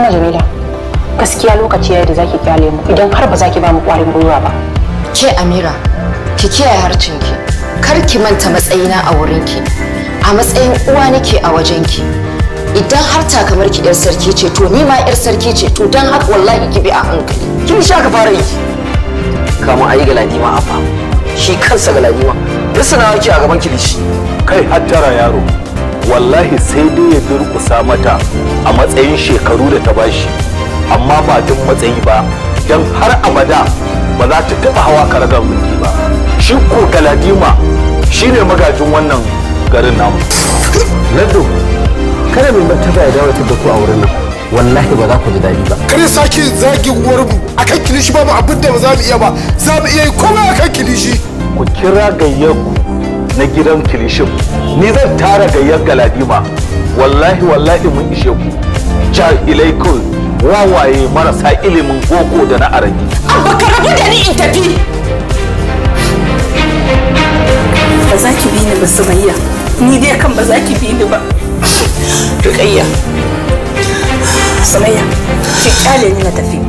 Haba Jamila, gaskiya lokaci yayi da zaki kyale mu idan har ba zaki ba mu kwarin gwiwa ba. Ke Amira, ki kiyaye harcinki. Kar ki manta matsayina a wurinki. A matsayin uwa nake a wajenki. Idan har takamar ki yar sarki ce, to ni ma yar sarki ce, to dan haka wallahi ki bi a hankali. Kin sha ka fara yi. Kama ayi Galadima Abba. Shi kansa Galadima. Duk suna yake a gaban kilishi. Kai hattara yaro. Wallahi sai dai ya durkusa mata a matsayin shekaru da ta bashi, amma ba duk matsayi ba, don har abada ba za ta taɓa hawa karagar mulki ba. Shi ko Galadima shine magajin wannan garin namu. Lado, kada mai martaba ya dawo da ku a wurin nan, wallahi ba za ku ji daɗi ba. Kare sake zagin uwarmu akan kilishi, babu abin da ba za mu iya ba, za mu iya yi komai akan kilishi. Ku kira gayyarku na gidan kilishin, ni zan tara gayyar Galadima. Wallahi wallahi mun ishe ku jahilai kawai, wawaye marasa ilimin boko da na arabi. Abba ka rabu da ni in tafi. Ba za ki bi ni ba Sumayya, ni dai kan ba za ki bi ni ba. Rukayya, Sumayya, ki kyale ni na tafi.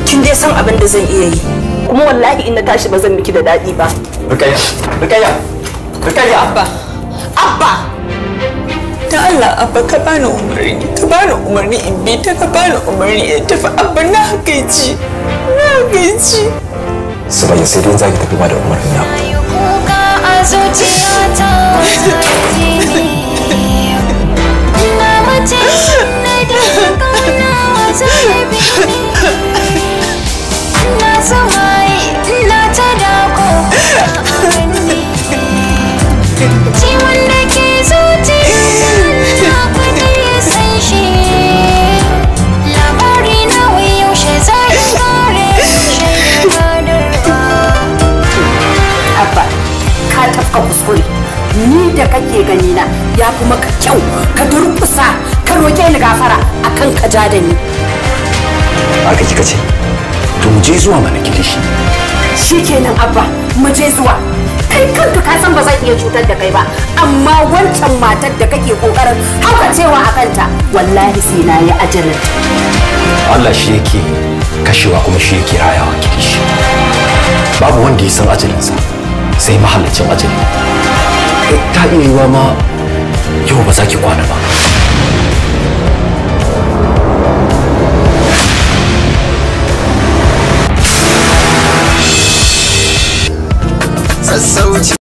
Kin dai san abin da zan iya yi, kuma wallahi in na tashi ba zan miki da daɗi ba. Rukayya, Rukayya, Rukayya. Abba, Abba! Ta Allah Abba ka bani umarni, ka bani umarni in bi ta, ka bani umarni in tafi. Abba na gaji, na gaji. Sumayya sai dai zaki tafi ba da umarni na. Ciwon da ke zuciya kaɗai ya san shi, labari na wai yaushe za ya kare shaidarwa. Abba, ka tafka kuskure. Ni da kake gani na ya fi maka kyau ka durƙusa ka roƙe ni gafara akan ka ja da ni. Haka kika ce, to mu je zuwa mana kilishi. Shikenan Abba, mu je zuwa. Kai kanka ka san ba zan iya cutar da kai ba, amma wancan matar da kake kokarin haukacewa a kanta, wallahi sai na yi ajalin. Allah shi yake kashewa kuma shi yake rayawa kilishi. Babu wanda ya san ajalinsa sai mahallicin ajali. Ta iya yiwa ma yau ba za ki kwana ba. Sassauci.